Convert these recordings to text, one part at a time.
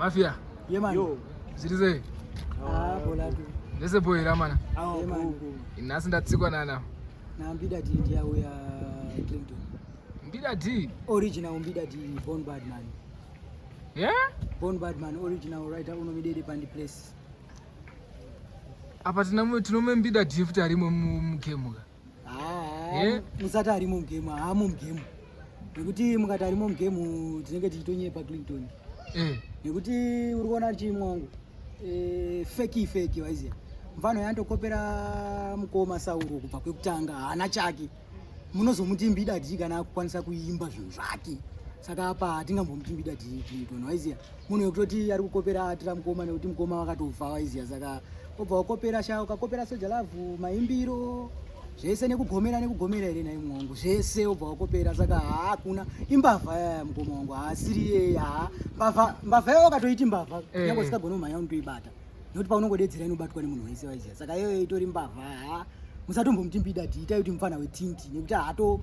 Mafia. Yeah man. Yo. Zviri sei? Ah, bola tu. Ndese boy ramana. Yeah man. Nhasi ndatsikwa nana. Na Mbida D ndiye auya Clinton. Mbida D. Original Mbida D, Born Bad Man. Yeah? Born Bad Man original writer uno midede pandi place. Apa tinome tinome Mbida D futi arimo mugame ka. Ah, Yeah. musati arimo mugame, haamo mugame. Nekuti mukati arimo mugame tinenge tichitonyepa Clinton. Eh. Nekuti uri kuona chimwe wangu. Eh, feki feki waiziya. Mfano yandokopera mukoma Sauro kubva kwekutanga haana chake. Munozomuti Mbida D kana akukwanisa kuimba zvinhu zvake. Saka apa hatingambomuti Mbida D Clinton waiziya. Munhu wekutoti ari kukopera atira mukoma nekuti mukoma vakatofa waiziya. Saka obva wakopera sha ukakopera Soul Jah Love maimbiro zvese nekugomera nekugomera here nhai mwangu zvese obva wakopera saka haakuna imbavha yaya mukoma wangu haasiri yeye haa mbavha mbavha iyoyo wakatoiti mbavha Eh, nyange eh. usikagoni kumhanya unotoibata nekuti paunongodedzera inobatwa nemunhu wese waiziya saka iyoyo itori mbavha haa musatombomuti Mbida D itai kuti mufana wetinti nekuti haato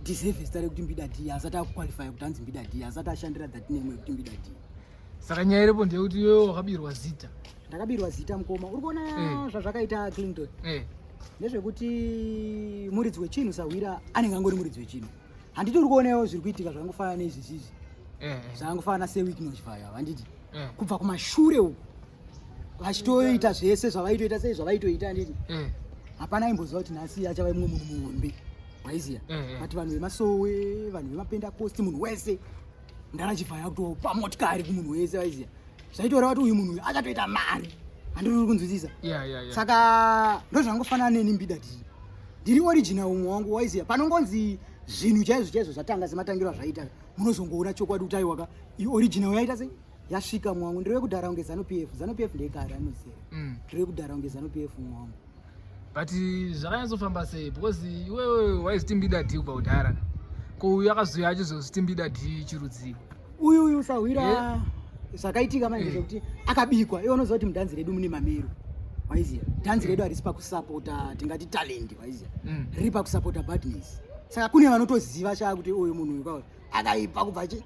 deserve zita rekuti Mbida D asati akuqualify kuti anzi Mbida D asati ashandira that name yekuti Mbida D. Saka nyaya iripo ndeyekuti iwewe wakabirwa zita. Ndakabirwa zita mukoma uri kuona Eh. zvazvakaita Clinton Eh. ndezvekuti muridzi wechinhu sahwira anenge angori muridzi wechinhu handiti uri kuonawo zviri kuitika zvakangofanana neizvizvizvi Eh. eh. zvakangofanana seWicknell handiti Eh. kubva kumashure uku vachitoita zvese zvavaitoita sei zvavaitoita handiti Eh. hapana aimboziva kuti nhasi achava imwe munhu muhombe waiziya Eh, eh. but vanhu vemasowe vanhu vemapendakosti munhu wese ndarachivhaya kutopa motikari kumunhu wese waiziya zvaitoreva kuti uyu munhu uyu achatoita mari handiri uri kunzwisisa Yeah. Saka ndozvangofanana neni Mbida D ndiri original umwe wangu waiziya panongonzi zvinhu chaizvo chaizvo zvatanga sematangiro azvaita munozongoona chokwadi kuti aiwaka original yaita sei yasvika mwangu ndiri wekudhara kunge Zanu PF. Zanu PF ndeyekare anoziva. Ndiri wekudhara kunge Zanu PF mwangu. But zvakanyatsofamba sei because iwewe waiziti Mbida D kubva kudhara ko uyu akazouya achizozviti Mbida D chirudziko? Uyu uyu sahwira Yeah. zvakaitika manje zvekuti akabikwa iwe unoziva kuti mudhanzi redu mune mamero waiziya dhanzi redu harisi pakusapota tingati talent waiziya riri pakusapota badness saka kune vanotoziva shaa kuti uyu munhu uyu kawa akaipa kubva chi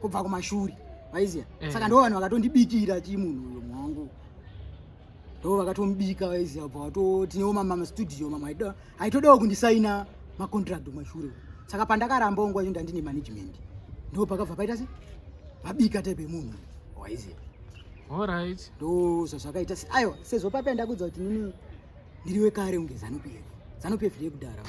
kubva kumashuri waiziya saka ndo vanhu vakatondibikira chi munhu uyu mwangu ndo vakatomubika waiziya bva vatotinewo mamastudio mamwe aitodawo kundisaina macontract kumashure saka pandakaramba nguva iyo ndandine management ndo pakabva paita se vabika type yemunhu waiziya. Alright. Ndo zvazvakaita aiwa sezvo pape ndakudza kuti nini ndiri wekare unge Zanu PF. Zanu PF ndeyekudhara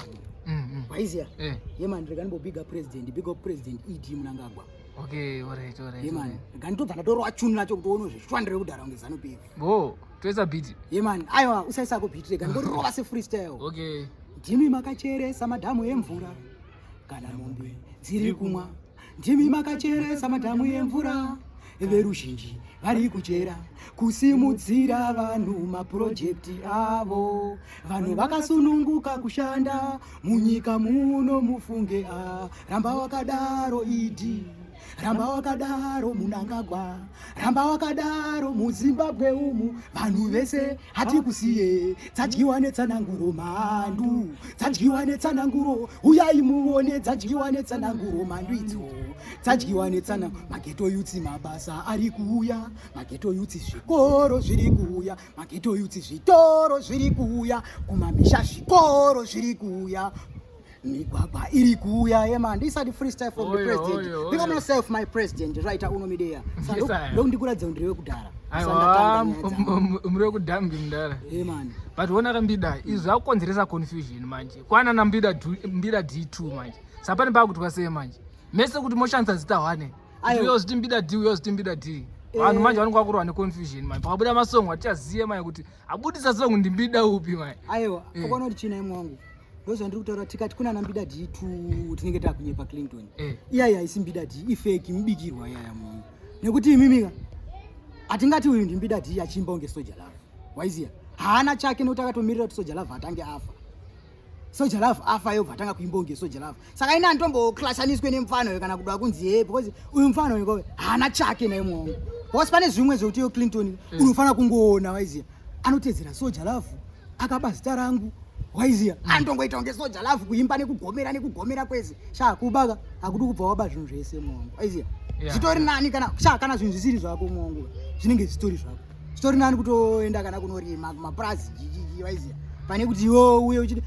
waiziya. Eh. Yeah man, rega ndimbobiga president, big up President ED Mnangagwa. Okay, alright. Yeah man, rega nditobva ndatorwa chunu nacho kuti uone zveshwa ndiri kudhara kunge Zanu PF. Bo, toisa beat. Yeah man, aiwa usaisako beat rega ndingorova sefreestyle. Okay. Ndimi makacheresa madhamu emvura kana mombe dziri kumwa. Ndimi makacheresa madhamu emvura veruzhinji vari kuchera kusimudzira vanhu mapurojekti avo vanhu vakasununguka kushanda munyika muno mufunge a ramba wakadaro ED ramba wakadaro Mnangagwa ramba wakadaro muZimbabwe umu vanhu vese hatikusiye dzadyiwa netsananguro mhandu dzadyiwa netsananguro uyai muone dzadyiwa netsananguro mhandu idzo dzadyiwa netsana maghetto youths mabasa ari kuuya maghetto youths zvikoro zviri kuuya maghetto youths zvitoro zviri kuuya kumamisha zvikoro zviri kuuya migwagwa iri kuuya yeah man this are the freestyle from the Oyo, president oyo, big up oyo. yourself my president right uno mideya Yes, I am. ndokundikuratidza kuti ndiri wekudhara Aiwa, muri wekudhambi mudhara. Yeah man. But wona kaMbida izvi zvakukonzeresa confusion manje kwana naMbida Mbida D2 manje saka pane paakutwa sei manje mese kuti moshandisa zita hwane Aiwa. uyo ziti Mbida D uyo ziti Mbida D vanhu manje vanonga vakurwa neconfusion manje pakabuda masongo hatichaziye manje kuti abudisa song ndiMbida upi manje. Aiwa ukaona kuti china imwe wangu ndozvandiri kutaura tikati kuna naMbida D2 tinenge takunyepa Clinton. Iyaya haisi Mbida D ifake mubikirwa iyaya munhu nekuti imimika hatingati uyu ndiMbida D achiimba unge Soul Jah Love waiziya haana chake nekuti akatomirira kuti Soul Jah Love atange afa Soul Jah Love afa yobva atanga kuimba unge Soul Jah Love saka ina anditomboklasaniswe nemufano uyu kana kuda kunzi ye because uyu mufano uyu kowe haana chake naye mwangu because pane zvimwe zvekuti iyo Clinton unofanira kungoona waiziya anotedzera Soul Jah Love akaba zita rangu waiziya anotongoita kunge Soul Jah Love kuimba nekugomera nekugomera kwese sha kubaka hakudi kubva waba zvinhu zvese mwangu waiziya. Zvitori nani kana sha kana zvinhu zvisiri zvako muwangu zvinenge zvitori zvako. Zvitori nani kutoenda kana kunorima kumapurazi jijiji waiziya pane kuti iwe uye uchiti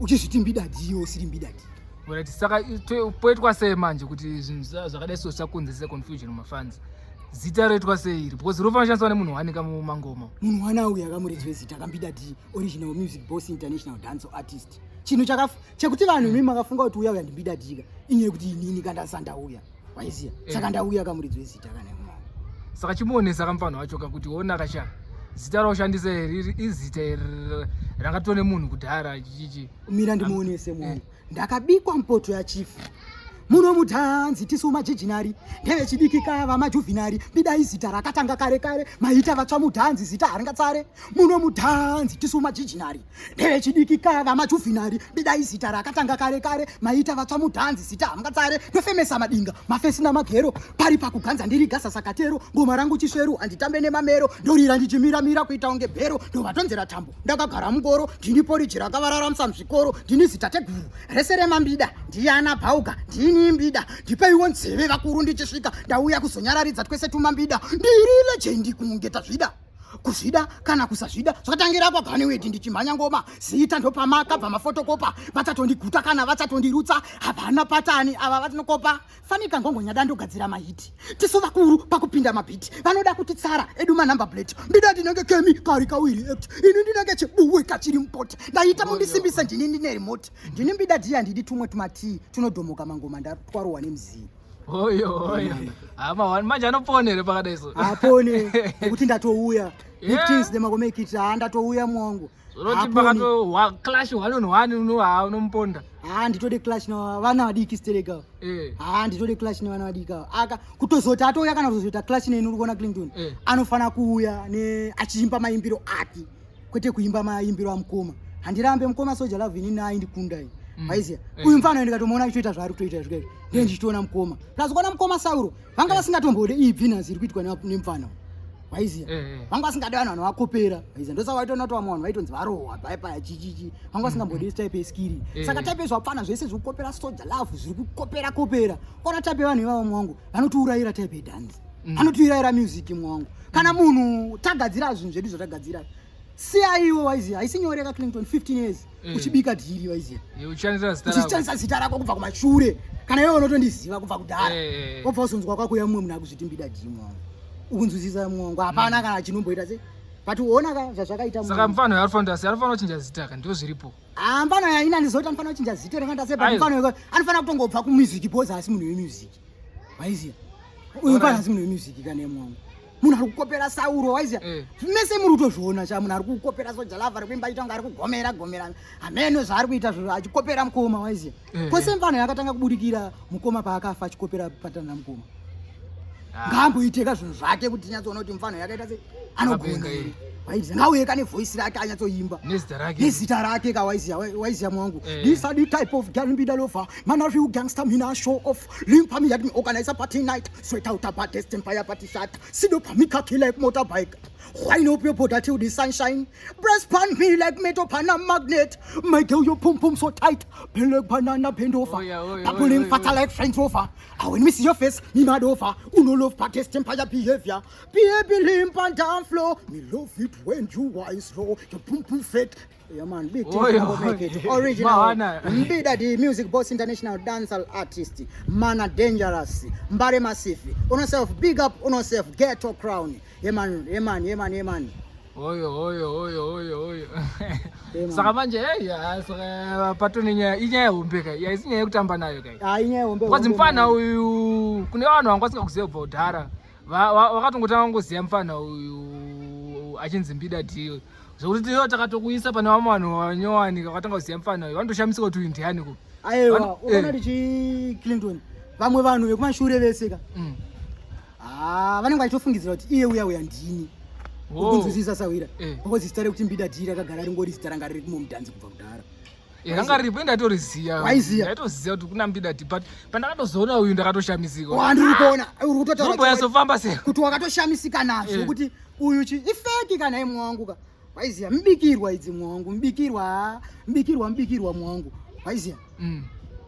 uchizviti mbida D iwe usiri mbida D. Alright, saka poitwa sei manje kuti zvinhu zvakadai so zvisakonzeresa confusion mumafans? Zita roitwa sei iri? Because rofanira kushandiswa nemunhu wanika mumangoma. Munhu wana uyu akamuridzi wezita akambida D original music boss international dance artist. Chinhu chakafu chekuti vanhu imi makafunga kuti uya uya ndimbida D ka inyaya yekuti inini kandasandauya waiziya eh. Saka ndauya kamuridzi wezita kana imwe. Saka chimuonesa kamufano wacho kakuti ona kasha zita raushandisa iri izita iri rakatone munhu kudhara chichichi. Mira ndimuonese munhu. Eh. Ndakabikwa mpoto yachifu muno mudhanzi tisu majijinari ndevechidiki kava majuvinari bidai zita rakatanga kare kare maita vatsva mudhanzi zita haringatsare muno mudhanzi tisu majijinari ndevechidiki kava majuvinari bidai zita rakatanga kare kare maita vatsva mudhanzi zita hamungatsare ndofemesa madinga mafesi namagero pari pakuganza ndiri gasa sakatero ngoma rangu chisveru handitambe nemamero ndorira ndichimiramira kuita kunge bhero ndovatonzera tambo ndakagara mungoro ndini poriji rakavararamisa muzvikoro ndini zitateguru rese remambida ndiyana bhauga ndini mbida ndipeiwo nzeve vakuru ndichisvika ndauya kuzonyararidza twese tumambida ndiri lejendi kunge tazvida kuzvida kana kusazvida zvakatangira kwaganewedi ndichimhanya ngoma zita ndopamakabva mafotokopa vachatondiguta kana vachatondirutsa havana patani ava vatinokopa fanika ngongonyada ndogadzira mahiti tisu vakuru pakupinda mabhiti vanoda kutitsara edu manumber plate ndida ndinenge kemi kari kawiri act ini ndinenge chibuwe kachiri mupoti ndaita mundisimbise ndini ndine remote ndini mbida dhiya ndidi tumwe tumatii tunodhomoka mangoma ndatwarowa nemuzii oyo oyo hama manje anopona here pakadai so apone nekuti ndatouya big things them make it ha ndatouya mwangu Unoti pakato clash one on one uno ha unomuponda. Ha nditode clash na vana vadiki stereka. Eh. Ha nditode clash nevana vadiki ava. Aka kutozoti atouya kana kuzoita clash neni uri kuona Clinton. Eh. Anofana kuuya ne achiimba maimbiro ake kwete kuimba maimbiro amukoma. Handirambe mukoma Soja Love inini aindikunda iyi. Waiziya. Eh. Uyu mfana ndikatomuona achitoita zvaari kutoita zvika izvi. Ndiye ndichitoona mukoma. Plus kuona mukoma Sauro vanga vasingatombode iyi bvinasi iri kuitwa nemfana. Waiziya. Eh, eh. Vanga vasingade vanhu vanovakopera. Waiziya. Ndosaka vaitoona kuti vamwe vanhu vaitonzi varohwa paya paya chichichi. Vanga vasingambodi type yeskiri. Eh. Saka type yezvapfana zvese zviri kukopera Soja Love zviri kukopera kopera. Kona type yevanhu ivavo mwangu vanotiurayira type yedhanzi. Vanotiurayira music mwangu. Kana munhu tagadzira zvinhu zvedu zvatagadzira. Siyaiwo waiziya. Haisi nyore ka Clinton 15 years. Uchibika dhiri waiziya. Uchishandisa zita rako kubva kumashure. Kana iwe unotondiziva kubva kudhara. Wobva uzonzwa kwakuya mumwe munhu akuzviti mbida dhiri mwangu. Ukunzwisisa mwangu. Hapana kana chinomboita sei. But uona ka zvazvakaita Saka mfano yaanofanira asi anofanira kuchinja zita ka ndizvo zviripo. Ah mfano yaina ndizota anofanira kuchinja zita rakaita sei but mfano anofanira kutongobva kumusic because asi munhu wemusic. Waiziya. Uyu mfano asi munhu wemusic kana mwangu. Munhu ari kukopera Sauro waiziya. Eh. Mese muri kutozviona cha munhu ari kukopera Soja Love ari kuimba achiita kunge ari kugomera gomera. Hameno zvaari kuita zviro achikopera mukoma waiziya. Eh. Kose mfano yakatanga kubudikira mukoma paakafa achikopera patana mukoma. Ah. Ngaamboiteka zvinhu zvake kuti tinyatsoona kuti mfano yakaita sei anogona here. Waiziya ngauye kane voice rake anyatsoimba. Nezita rake. Nezita rake ka waiziya waiziya mwangu. Eh. This are the type of girl mbida lover. Man a real gangster mina show off. Link pa me at me organize a party night. Sweat out a baddest empire party shot. Sit up me cocky like motorbike. Wine up your body till the sunshine. Breast pan me like metal pan a magnet. My girl, your pum pum so tight. Bend like banana bend over. Oh yeah, oh yeah, oh yeah, fatter like French rover. I when me see your face, me mad over. Uno love baddest empire behavior. Baby limp and down floor. Me love it when you wine slow. Your pum pum fat. Yeah man, big thing oh, make it. Original. Mbida the music boss international dancehall artist. Mana dangerous. Mbare massive. On yourself, big up on yourself, ghetto crown. Yeah man, yeah man, yeah man, yeah man. Oyo oyo oyo oyo oyo. Saka manje hey saka patone nyaya inyaya hombe kai. Haisi nyaya yekutamba nayo kai. Ah inyaya hombe. Kwanzi mfana uyu kune vanhu vanga vasingakuziva kubva kudhara. Vakatongotanga kungoziva mfana uyu achinzi Mbida D. Zvekuti tiyo takatokuisa pane vamwe vanhu vanyowani vakatanga kuziva mfana uyu vanotoshamisika kuti uyu ndiani ko. Aiwa ukaona tichi Clinton vamwe vanhu vekumashure vese ka. Ah vanenge vachitofungidzira kuti iye uya uya ndini. Ukunzwisisa sawira. Because zita rekuti Mbida D rakagara ringori zita ranga riri kumomudhanzi kubva kudhara. Ranga riripo ndatoriziya. Waiziya. Ndaitoziya kuti kuna Mbida D but pandakatozoona uyu ndakatoshamisika. Wandiri kuona uri kutotaura. Zvombo yazofamba sei? Kuti wakatoshamisika nazvo kuti uyu chi ifeki kana imwe wangu ka. Waiziya mbikirwa idzi mwangu mbikirwa mbikirwa mbikirwa mwangu. Waiziya.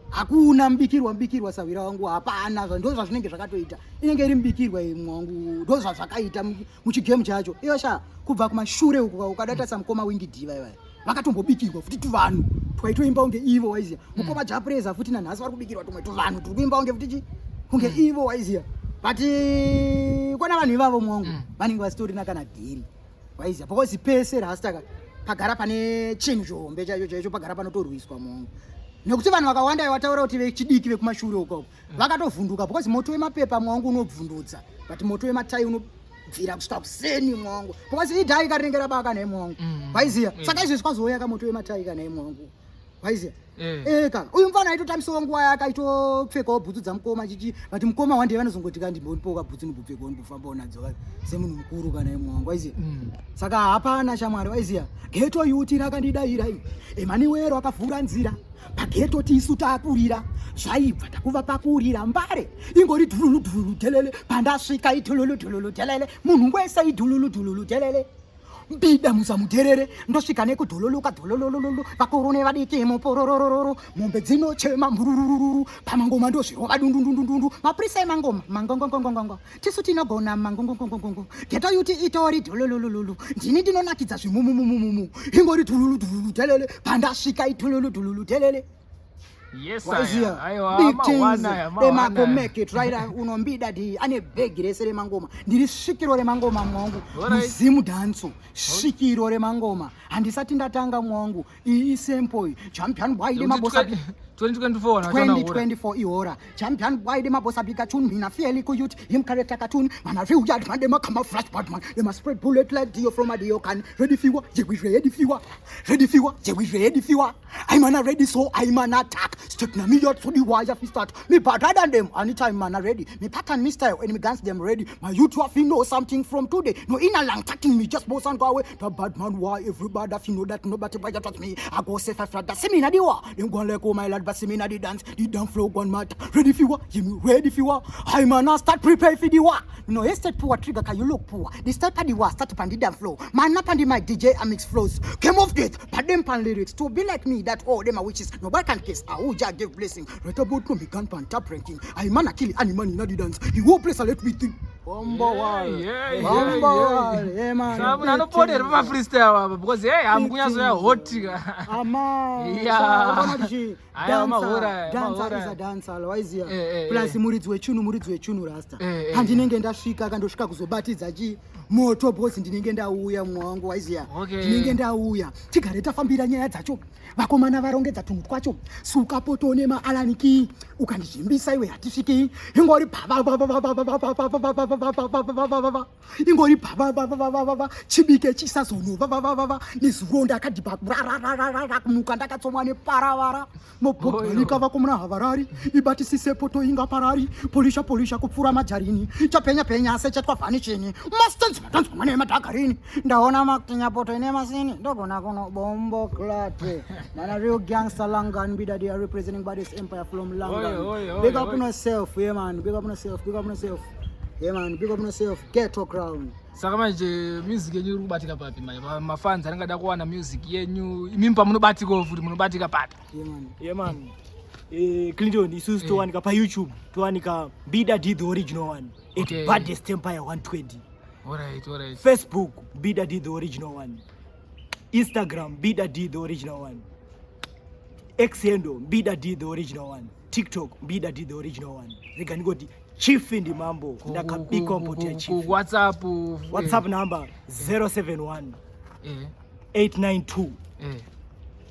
Hakuna mubikirwa, mubikirwa sawira wangu hapana. Ndo zvazvinenge zvakatoita, inenge iri mubikirwa imwe wangu, ndo zvazvakaita muchigame chacho. Iyo sha, kubva kumashure uku ukadatarisa mukoma Winky D, vaivai vakatombobikirwa futi tuvanhu twaitoimba kunge ivo, waiziya. Mukoma Jah Prayzah futi nanhasi vari kubikirwa tumwe tuvanhu turi kuimba kunge futi chi kunge ivo, waiziya. But kwana vanhu ivavo mwangu vanenge vasitorina kana dhiri, waiziya, because pese rasta pagara pane chinhu chihombe chaicho chaicho, pagara panotorwiswa mwangu, nekuti vanhu vakawanda vataura kuti vechidiki vekumashure ukoko vakatovhunduka, because moto wemapepa mwangu unobvundutsa, but moto wematai unobvira kusvika kuseni mwangu, because idhai karinenge rabaka naye mwangu, waiziya. Saka izvezvi kwazouya kamoto wematai kanaye mwangu, waiziya. Eka uyu mufana aitotamisawo nguva yake, aitopfekawo bhutsu dzamukoma chichi, but mukoma wandei vanozongoti kandimbopiwo kabhutsu ndimbopfekawo, ndimbofambawo nadzo semunhu mukuru kana imwangu, waiziya. Saka hapana shamwari, waiziya. Ghetto youth rakandidayirai, Emanuel akavhura nzira paghetto, tisu takurira zvaibva takuva pakurira mbare ingori dhululu dhululu dhelele, pandasvika idhululu dhululu dhelele, munhu wese idhululu dhululu dhelele, mbida musamuterere, ndosvika nekudhololoka dhololololo, vakuru nevadiki mupororororo, mombe dzinochema mbururururu, pamangoma ndozvirova dundundundundu, mapurisa emangoma mangongongongongongo, tisu tinogona mangongongongongo, ghetto youth itori dhololololo, ndini ndinonakidza zvimumumumumu, ingori dhululu dhululu dhelele, pandasvika idhululu dhululu dhelele. Yes. Waiziya. Aiwa. Big things. Mawana. Demako make it right. Unombida di ane bhegi rese remangoma, ndiri svikiro remangoma mwangu. Muzimu dhanso svikiro remangoma, handisati ndatanga mwangu, iyi isample champion bwaide mabosa. 2024. 2024 ihora champion bwaide mabosa bika tune mina fieli ku youth him character cartoon man a real yard man, dem a come a flash bad man, dem a spread bullet like Dio from a Dio can ready fiwa, yeah, we ready fiwa, ready fiwa, yeah, we ready fiwa. I'm man a ready, so I'm an attack step na me yard for the wire fi start me better than them anytime, man a ready me pattern, me style and me guns them ready. My youth have to know something from today, no in a long talking, me just boss and go away the bad man. Why everybody fi know that nobody buy touch me? I go say five that see me na the war, them go like, oh my lad, but see me na the dance, the dance flow gone mad. Ready fi war, yeah, me ready fi war. I man a start prepare for the war. No estate poor trigger, cause you look poor. The step of the war start up on the dance floor, man up on the mic, DJ and mix flows came off death but them pan lyrics to be like me, that all them are witches, nobody can kiss. Ahuja give blessing right about no me gun pan top ranking. I man a kill any man in the dance, the whole place I let me think. Bombo wall. Bombo wall. Yeah, man. Saka munhu anopodera pamafreestyle apa, because hey, hamukunyatsoya hot. Ama. Aiwa, mahura, dancer mahura. Is a dancer, waiziya. Plus muridzi wechunu, muridzi wechunu rasta. Pandinenge ndasvika, kandosvika kuzobatidza chi moto, because ndinenge ndauya mumwe wangu, waiziya. Ndinenge ndauya, tigare tafambira nyaya dzacho, vakomana varongedza tunhu twacho, suka poto nemaalaniki, ukandizvimbisa iwe hatisviki, ingori bavavavavavavavavavavavavavavava, ingori bavavavavavava, chibike chisazonovavavavava, nezuro ndakadhibha rarararara, kumuka ndakatsomwa neparavara, mobhobhanika vakomana havarari, ibatisise poto inga parari, polisha polisha kupfuura majarini, chapenya penya sechatwa vhanishini, mastanzi matanzwa mane madhagarini, ndaona makinya poto ine masini, ndogona kuno bombo klate mana real gangster Langan Bida, they are representing baddest empire from Langan. Oi, oi, oi, Big up oi. on yourself, yeah man, big up on yourself, big up on yourself, yeah man, big up on yourself, ghetto crown. Saka manje music yenyu iri kubatika papi manje? Mafans anenge ada kuwana music yenyu, imimi pamunobatikawo futi munobatika papi? Yeah man. Yeah man. Clinton, isusu towanika paYouTube, towanika Mbida D the original one at Baddest Empire 120. Alright. Facebook, Mbida D the original one. Instagram, Mbida D the original one. X handle, Mbida D the original one. TikTok, Mbida D the original one. Rega ndingoti Chief ndi mambo, ndakabikwa mpoti ya chief. WhatsApp? WhatsApp number 071 892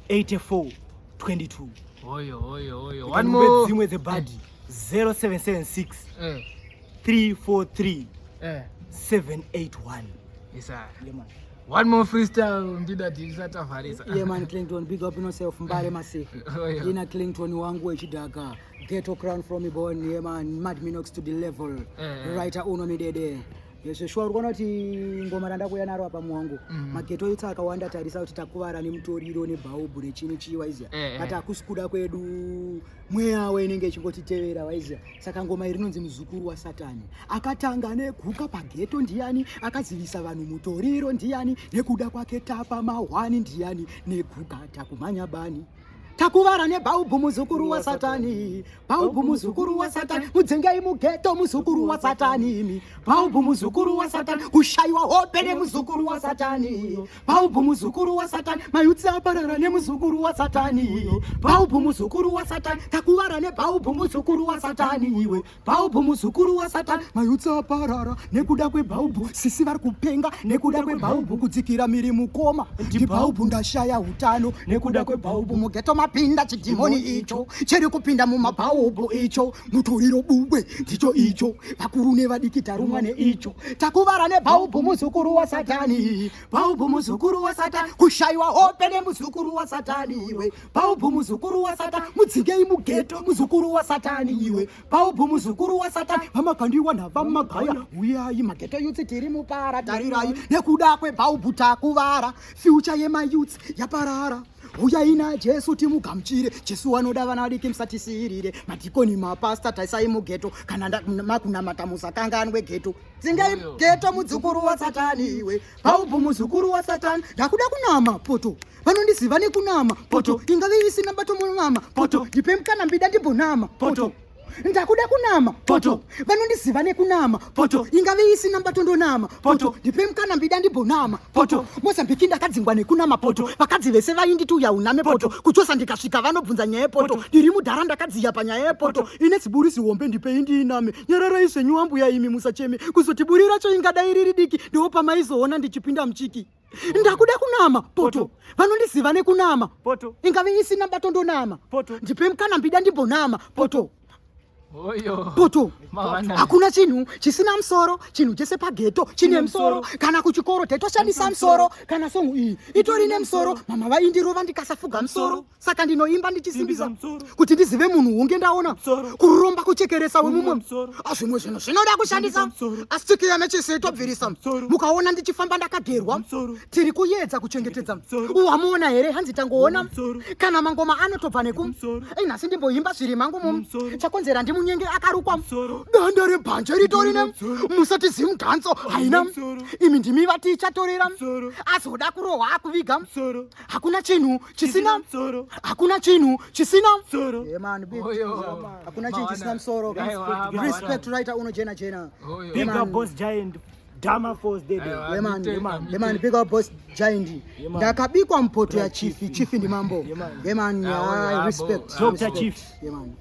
84 22. Oyo oyo oyo, one One more. Dzimwe dzebhadhi 0776 343 781. Isa. Yeah, man. One more freestyle, Mbida D, tisatavharisa. Yeah man, Clinton, big up yourself, Mbare Massive. Oh, yeah. Ina Clinton wangu wechidhaka, ghetto crown from Ibon, yeah man, Mad Minox to the level. Writer uno midede. Yeshe shuwa, uri kuona kuti ngoma randakuuya naro apa muwangu, Maghetto youths akawanda, tarisa kuti takuvara nemutoriro nebhaubhu nechini chii, waiziya. But hakusi kuda kwedu, mweya wainenge ichingotitevera, waiziya. Saka ngoma iri rinonzi Muzukuru waSatani. Akatanga neguka paghetto ndiani? Akazivisa vanhu mutoriro ndiani? Nekuda kwake tapa mahwani ndiani? Neguka takumhanya bani. Takuvara nebhaubhu muzukuru waSatani, bhaubhu muzukuru waSatani, mudzengei mugeto muzukuru waSatani imi, bhaubhu muzukuru waSatani, kushaiwa hope nemuzukuru waSatani, bhaubhu muzukuru waSatani, mayutsi aparara nemuzukuru waSatani, bhaubhu muzukuru waSatani, takuvara nebhaubhu muzukuru waSatani iwe, bhaubhu muzukuru wasatani, mayutsi aparara nekuda kwebhaubhu, sisi vari kupenga nekuda kwebhaubhu, kudzikira miri mukoma ndibhaubhu, ndashaya utano nekuda kwebhaubhu, mugeto mapinda chidhimoni icho chiri kupinda mumabhaubhu icho, mutoriro bubwe ndicho icho, vakuru nevadiki tarumwa neicho, takuvara nebhaubhu muzukuru wasatani, bhaubhu muzukuru wasatani, kushaiwa hope nemuzukuru wasatani iwe, bhaubhu muzukuru wasatani, mudzingei mugeto muzukuru wasatani iwe, bhaubhu muzukuru wasatani, vamakandiwa navamagaya uyai mageto youths tiri mupara, tarirai nekuda kwebhaubhu takuvara, future yemayouths yaparara. Uyai naJesu timugamuchire, Jesu anoda vana vadiki, musatisiyirire madhikoni mapasta, taisai mugeto kana makunamata musakanganwe geto, dzingai geto muzukuru wasatani iwe, bhaubhu muzukuru wasatani, ndakuda kunama poto, vanondiziva nekunama poto, ingave isina bato munama poto, ndipe mukana Mbida ndimbonama poto, ndakuda kunama poto, vanondiziva nekunama poto, ingave isina mbato ndonama poto, ndipe mukana Mbida ndimbonama poto, Mozambiki ndakadzingwa nekunama poto, vakadzi vese vainditi uya uname poto, kuchosa ndikasvika vanobvunza nyaya yepoto, ndiri mudhara ndakadziya panyaya yepoto, ine ziburi zihombe ndipei ndiiname, nyararai zvenyu ambuya imi musacheme, kuzoti buri racho ingadai riri diki ndipo pamaizoona ndichipinda muchiki, ndakuda kunama poto, vanondiziva nekunama poto, ingave isina bato ndonama poto, ndipe mukana Mbida ndimbonama poto. Oyo. Poto. Mawana. Hakuna chinhu chisina musoro, chinhu chese pageto chine musoro, kana kuchikoro taitoshandisa musoro, kana song iyi itori nemusoro, mama vaindirova ndikasafuga musoro, saka ndinoimba ndichisimbisa musoro. Kuti ndizive munhu hunge ndaona Musoro. kuromba kuchekeresa wemumwe. Musoro. Zvimwe zvinhu zvinoda kushandisa Musoro. asi tsikiya nechisi tobvirisa. Musoro. Mukaona ndichifamba ndakagerwa, Musoro. tiri kuedza kuchengetedza. Musoro. Wamuona here? Hanzi tangoona. Musoro. Kana mangoma anotobva neku. Musoro. Ei, nhasi ndimboimba zviri mangu mumu. Musoro. Chakonzera ndimunyenge akarukwa. Musoro. Danda rebhanje ritori ne. Musoro. Musati zimudhanso haina. Musoro. Imi ndimi vati ichatorera. Musoro. Azoda kurohwa akuviga. Musoro. Hakuna chinhu chisina. Musoro. Hakuna chinhu chisina. Musoro. Yeah, man, big. Oyo. Hakuna chinhu chisina Mawana. musoro. Aiwa, mawana. Respect writer uno jena jena. Oyo. Big man. up Boss Giant, Dama Force Dede. Aiwa. Yeah, man. Mite- man. Yeah, man, big up Boss Giant. Yeah, man. Ndakabikwa mpoto ya chifi, chifi ndi mambo. Yeah, man. Yeah, man. Ah, oyo, Yeah, ah, respect. bo. Dr. Respect. Chief. Yeah, man.